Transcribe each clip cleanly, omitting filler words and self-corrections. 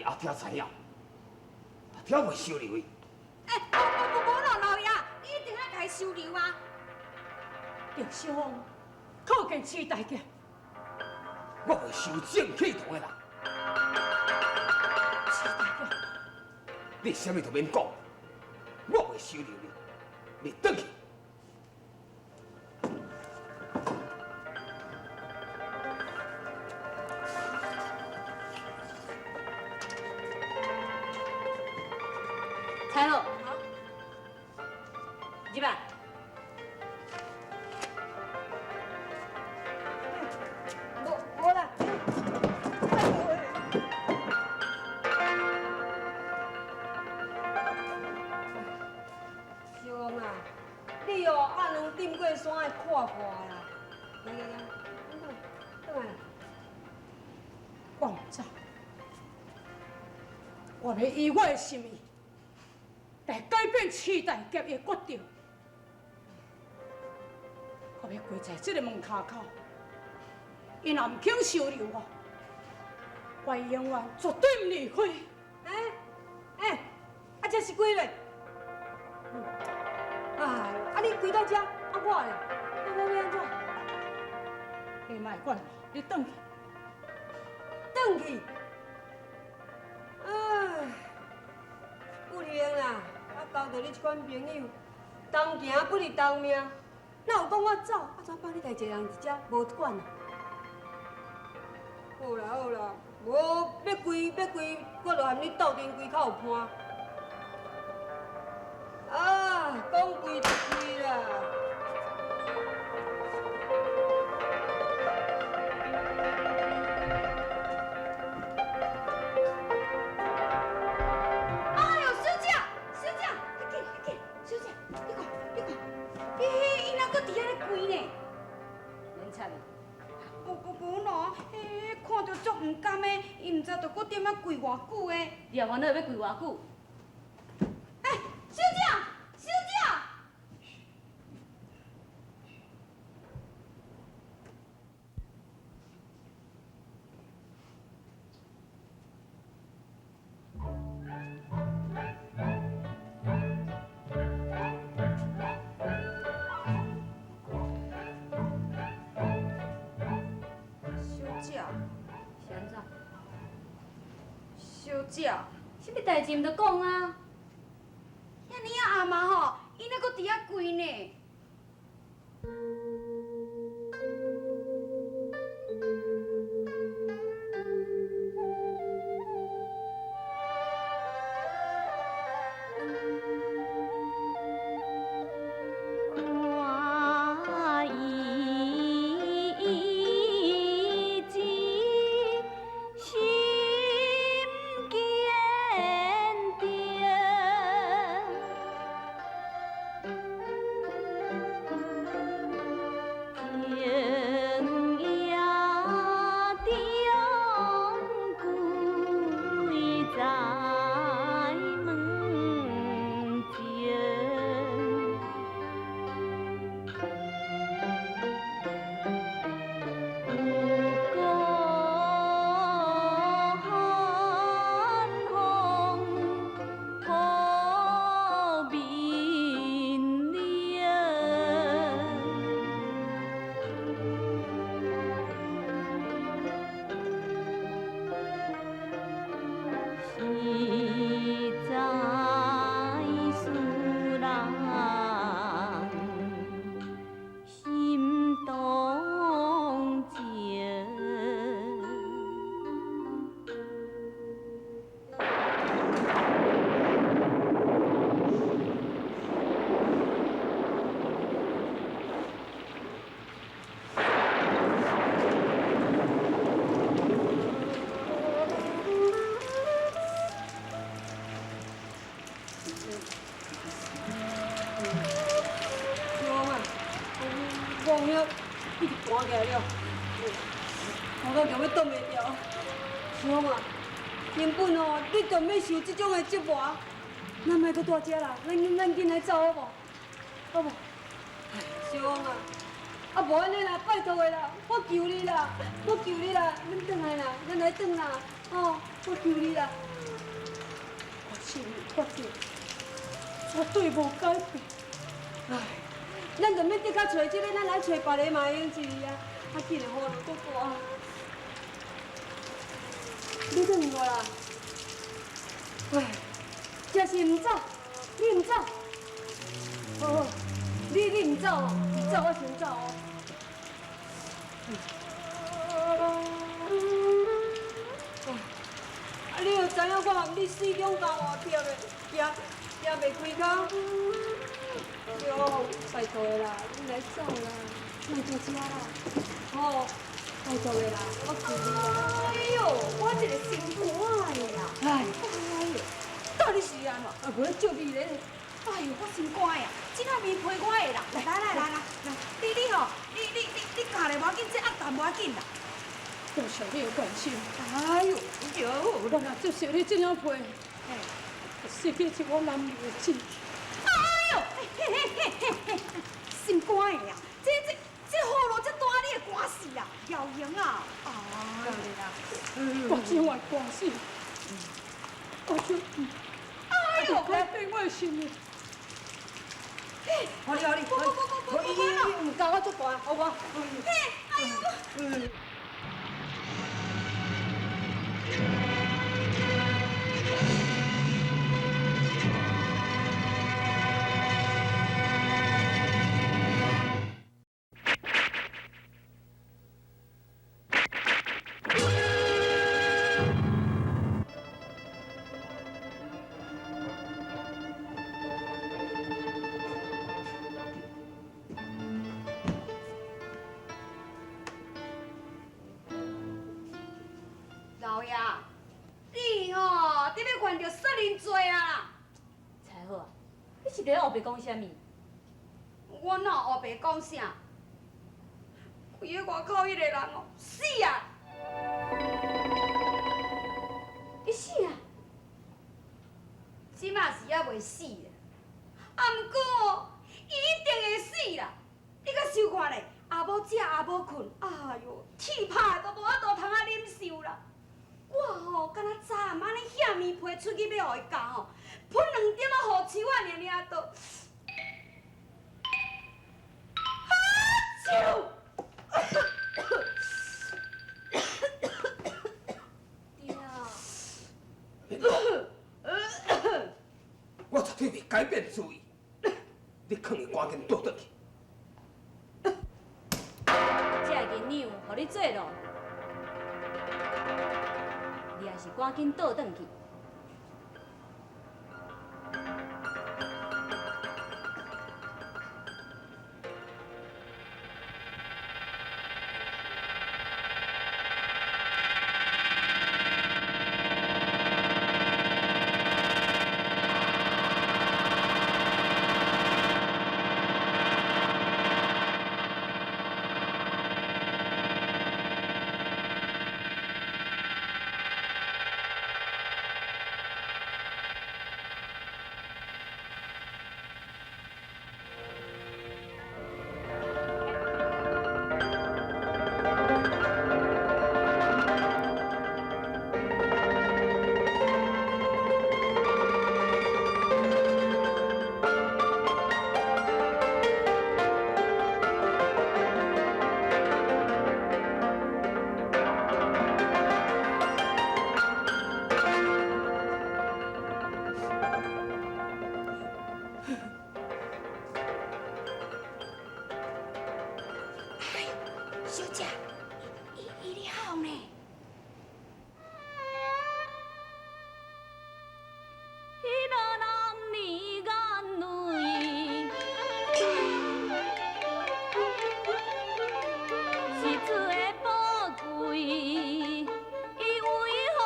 阿跳知影，阿跳袂收留伊。欸，無無無無啦，老爺，你一定愛共伊收留啊！陸小鳳，靠近徐大俠。我袂收正氣堂的人。徐大俠，你啥物都免講，我袂收留你，你轉去。彩好，入來。無無啦，小王啊，你哦阿兩點過山的看破啦，來來來，轉來，轉來。我毋走，我欲以我的心意來改變徐大俠的決定。我欲跪在這个門跤口，伊若毋肯收留我，我永遠絕對毋離開。欸欸，啊這是幾咧？哎，啊你跪到這，啊我咧，欲欲欲按怎？你莫管我，你轉去。轉去。唉，不幸啦，啊交著你這款朋友，同行不如同命。哪有講我走，啊怎放你家一个人佇遮無管啊？好啦好啦，無欲跪欲跪，我就含你鬥陣跪較有伴。啊，講跪就跪啦。哎喲，小姐，小姐，快緊快緊，小姐，你看你看，彼彼𪜶猶閣佇遐咧跪呢。免插。無無無喏，彼看著足毋甘的，伊毋知著閣踮遐跪偌久的。你也煩惱欲跪偌久？欸，小姐，小姐。小姐，是按怎？小姐，啥物代誌毋著講啊？遐爾仔暗啊吼，𪜶猶閣佇遐跪呢。我意志心堅定，情也中跪在門前。有個寒風撲面涼，實在使人心動情。小王啊，我有影一直寒起來了，寒到強欲擋袂牢。小王啊，根本哦，你著欲受這種的折磨，咱莫閣蹛遮啦，咱咱緊來走好無？好無？小王啊，啊無按呢啦，拜託的啦，我求你啦，我求你啦，咱轉來啦，咱來轉啦。哦，我求你啦。我心意决定，绝对无改变。唉，咱就免得较揣这个，咱来揣别个嘛会用一个啊。啊，紧的雨落阁大。你转无啦？唉，这是毋走，你毋走。好，你毋走哦，毋走我先走哦。啊，你又知影我含你四中交换贴的，行行袂开口。哟，拜托的啦，你来走啦，莫坐车啦，吼，拜托的啦，我求你啦。哎呦，我这个心肝的啦！哎，哎呦，到底是按怎？啊，无咧借你咧。哎呦，我心肝的啊，这下面批我的啦！来来来来来，你吼，你教咧无要紧，这压担无要紧啦。多谢你的关心。哎呦，哟，我若接受你这领被，失去一我男儿的志气。哎呦，嘿嘿嘿嘿嘿，心肝的啊，这雨落这大，你会寒死啦，耀英啊！哎呀，我这会寒死，我就哎呦，改变我的心意。好哩好哩，不不不不不不，伊毋教我足大，好无？嘿，哎呦！老爷，你吼，你欲犯著杀人罪啊！才好啊，你是伫咧乌白讲啥物？我哪有乌白讲啥？规个外口彼个人哦，死啊！伊死啊！这马是犹未死啦，啊，毋过哦，伊一定会死啦！你阁想看咧，也无食，也无睏，哎哟，铁拍都无法度通啊忍受啦！我吼，敢若昨暗按呢遐面皮出去欲予伊咬吼，喷两点仔雨树仔尔尔都。哈啾！对啊。我绝对袂改变主意，你囥伊赶紧倒转去。这个银两，予你做咯。你也是赶紧倒转去。小姐，伊咧哭呢。彼个男儿眼泪，是最宝贵。伊为何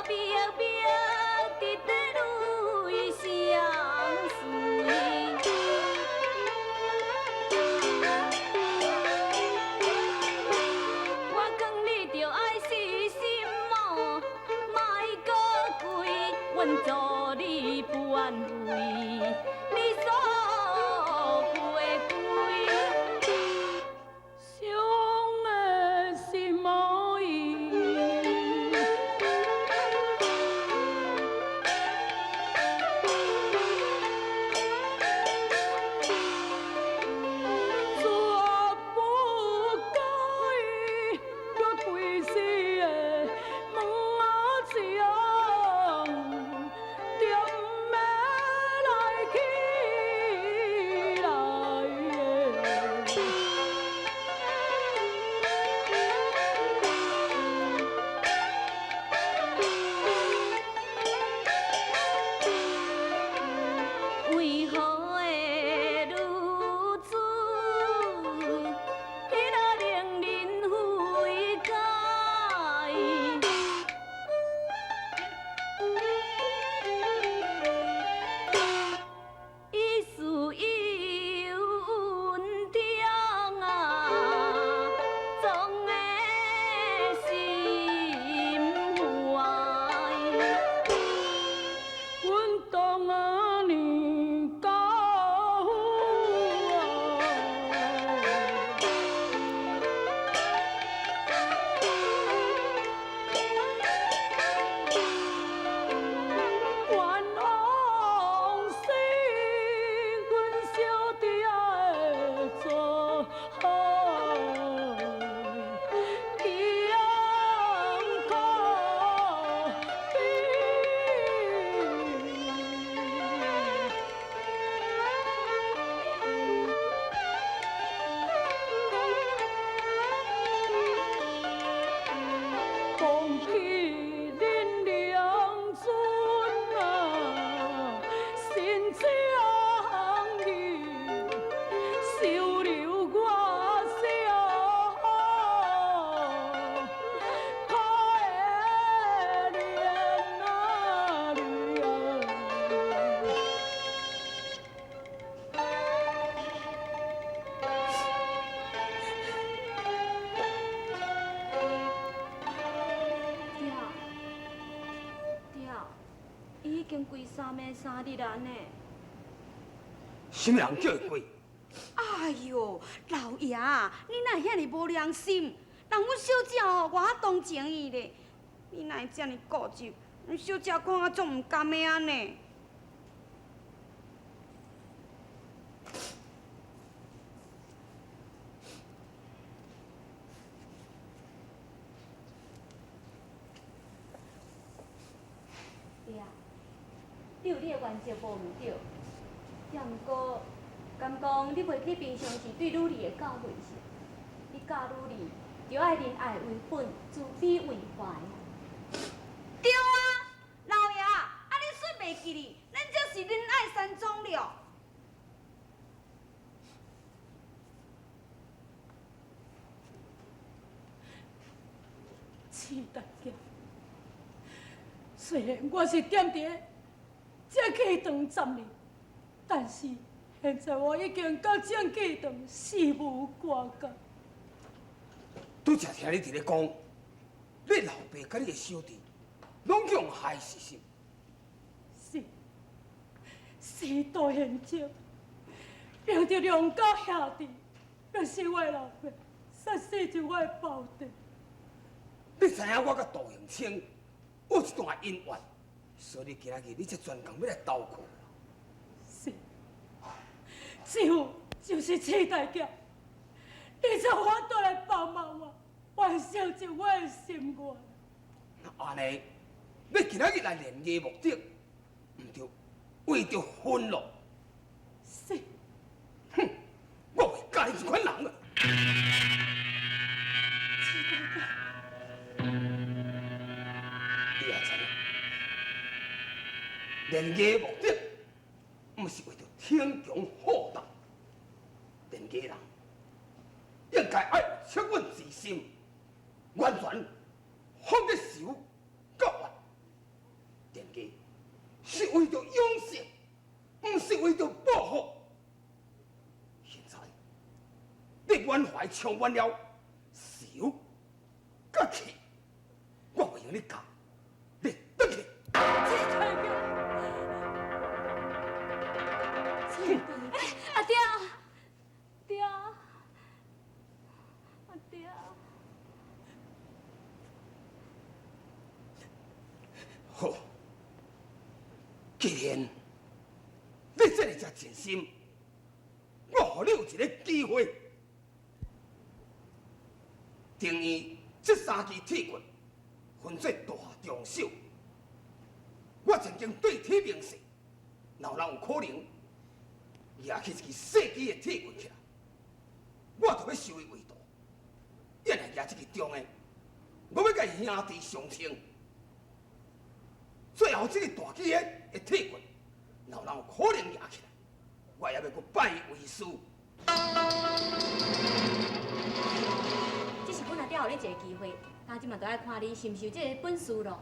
默默伫咧泪相随？我讲你著爱死心哦，莫阁跪，阮做你不安慰，你所富的贵。伤的心无伊，當按呢教冤枉死，阮小弟的做。艰苦比。讲起恁两尊啊，真情义，收留我小可怜啊你啊！爹，爹，伊已經跪三暝三日啊呢。什麼人叫伊跪？哎哟，老爺，你哪會遐爾無良心？人阮小姐吼，偌同情伊咧，你哪會遮爾固執？阮小姐看啊足毋甘的按呢。爹，你有你的原則無毋對，也毋過，敢講你袂記平常時對女兒的教誨是？你教女兒，就愛仁愛為本，慈悲為懷。對啊，老爺，啊你煞袂記哩？咱這是仁愛山莊了。痴大姐，雖然我是踮佇這戲場10年，但是現在我已經佮這戲場死無瓜葛。拄才聽你佇咧講，你老爸佮你的小弟，攏叫人害死是？是，是杜賢章，憑著梁家兄弟，欲死我的老爸，殺死著我的胞弟。你知影我佮杜永清有一段姻緣，所以你今仔日你才專工欲來投靠我。是，師傅就是痴大俠，你才有法度來幫忙我，完成著我的心願。那按呢，你今仔日來練藝目的，毋著為著分咯？是。哼，我袂教你這款人啊！痴大俠。你也知影，練藝目的，毋是為著逞強好鬥，練藝人應該愛有惻隱之心，完全放得仇甲怨。練藝是為著養生，毋是為著報復。現在你滿懷充滿了仇佮氣，我袂用你教，你轉去。痴大俠，痴大俠。阿爹，爹，阿爹。好，既然你這麼盡心，我予你有一个機會。定義這三支鐵棍分做大、中、小。我曾經對天盟誓，若有人有可能舉起一支細支的鐵棍起來，我就欲收伊為徒。伊若舉這支中的，我欲共伊兄弟相稱。最後這个大支的鐵棍，若有人有可能舉起來，我也欲閣拜伊為師。這是阮阿爹予你一个機會，今這馬就愛看你是毋是有這个本事咯。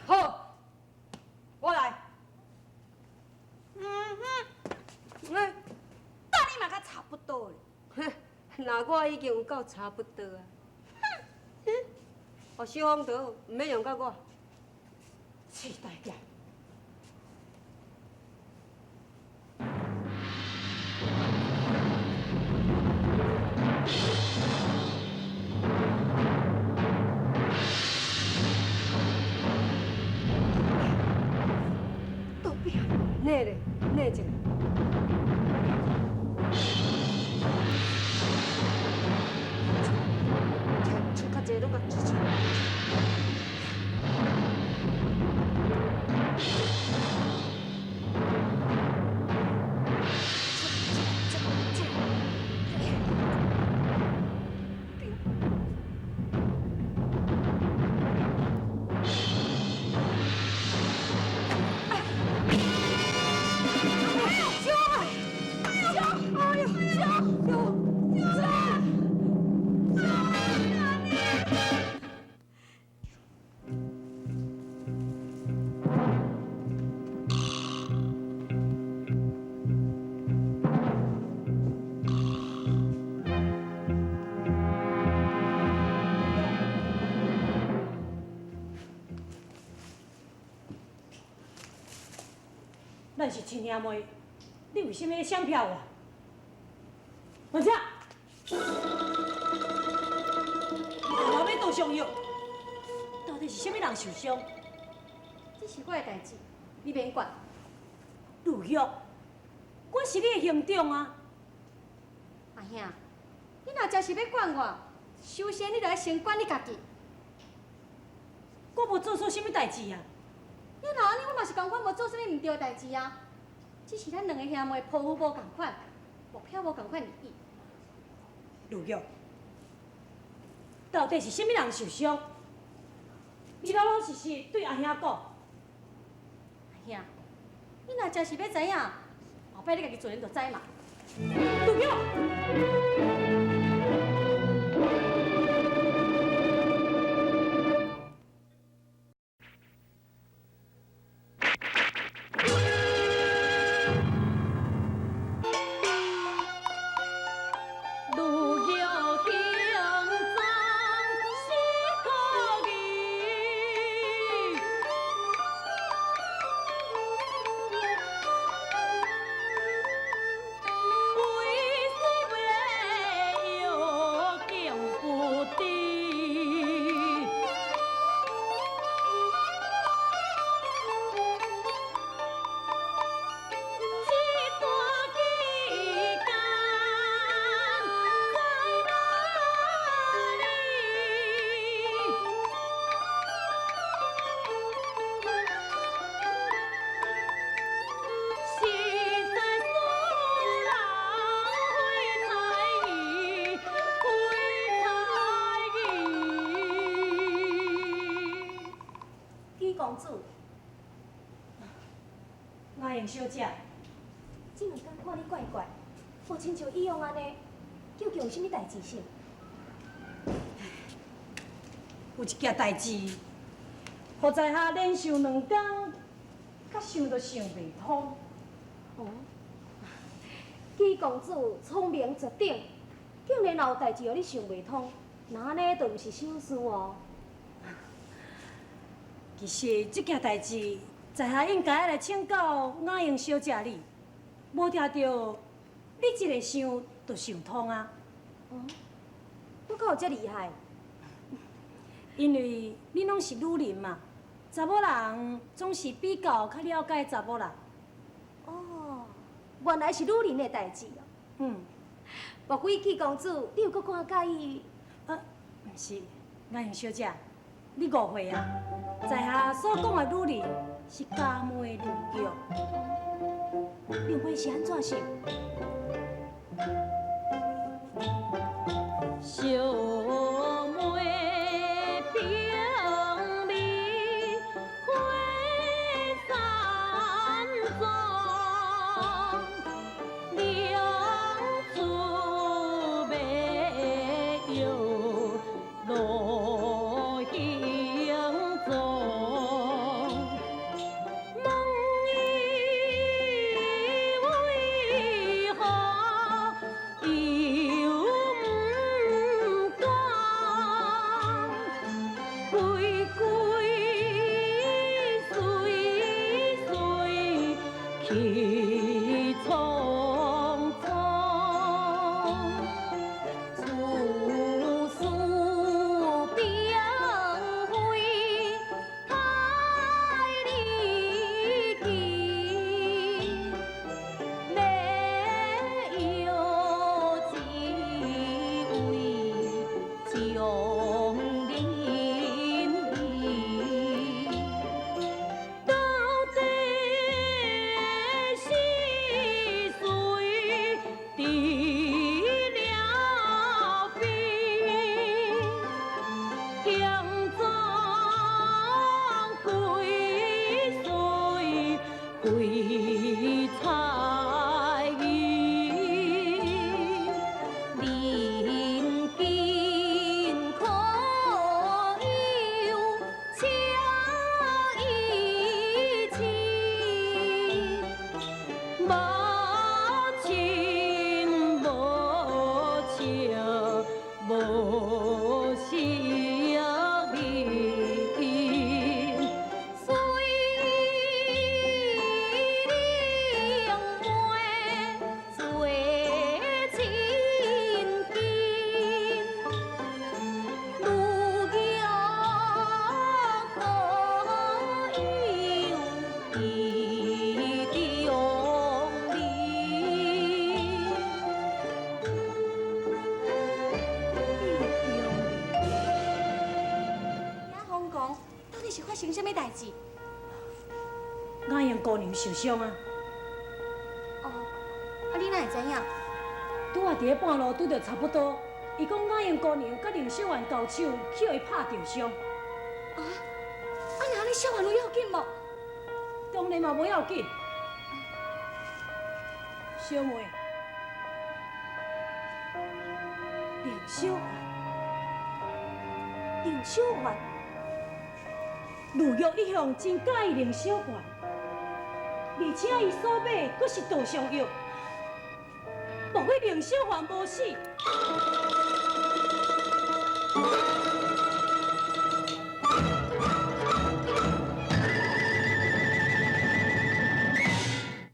好，我來。嗯哼，搭你嘛較差不多咧。那我已經有夠差不多啊。哼，予小芳就好，毋免用到我。痴大俠，捏咧，捏一下。出較濟，攏共出出。咱是亲兄妹，你为啥物闪避我？文姐，你老尾倒上药，到底是啥物人受伤？这是我的代志，你免管。陆玉，我是你的兄长啊！阿兄，你若真是欲管我，首先你著爱先管你家己。我无做错啥物代志啊！你若按呢，我嘛是感觉无做啥物毋对的代志啊。只是咱两个兄妹抱负无仝款，目标无仝款而已。陆玉，到底是啥物人受伤？你老老实实对阿兄讲。阿兄，你若真是欲知影，后摆你家己自然就知嘛。陆玉。公子，阿英小姐，这两天看你怪怪，无亲像以往按呢，究竟有啥物代志是？有一件代志，予在下连想两工，阁想都想袂通。哦，纪公子聪明绝顶，竟然有代志予你想袂通，那按呢就毋是小事哦。其实这件代志，在下应该爱来请教雅英小姐你，无听著你一个想就想通啊。哦，我敢有遮厉害？因为你拢是女人嘛，查某人总是比较较了解查某人。哦，原来是女人的代志哦。嗯。莫非纪公子，你有阁看佮意？啊，毋是，雅英小姐，你误会啊。在下所讲的女人是家妹女玉，并非是按怎想？小妹平美花山庄，两处袂药路行踪，问伊为何又毋讲？规规岁岁去匆匆，处事并非太离奇。彩云，人间可有情意深？无亲无情无惜面，虽两袂做亲近，女儿可有意中人？阿红讲，到底是发生啥物代志？雅英姑娘受傷啊！哦，啊你哪會知影？拄仔佇咧半路拄著差不多，伊講雅英姑娘佮林小媛交手，去予伊拍著傷。啊？啊若按呢小媛有要緊無？當然嘛無要緊。小妹，林小媛，林小媛，呂玉一向真佮意林小媛，而且伊所買閣是杜尚藥，莫非林小媛無死？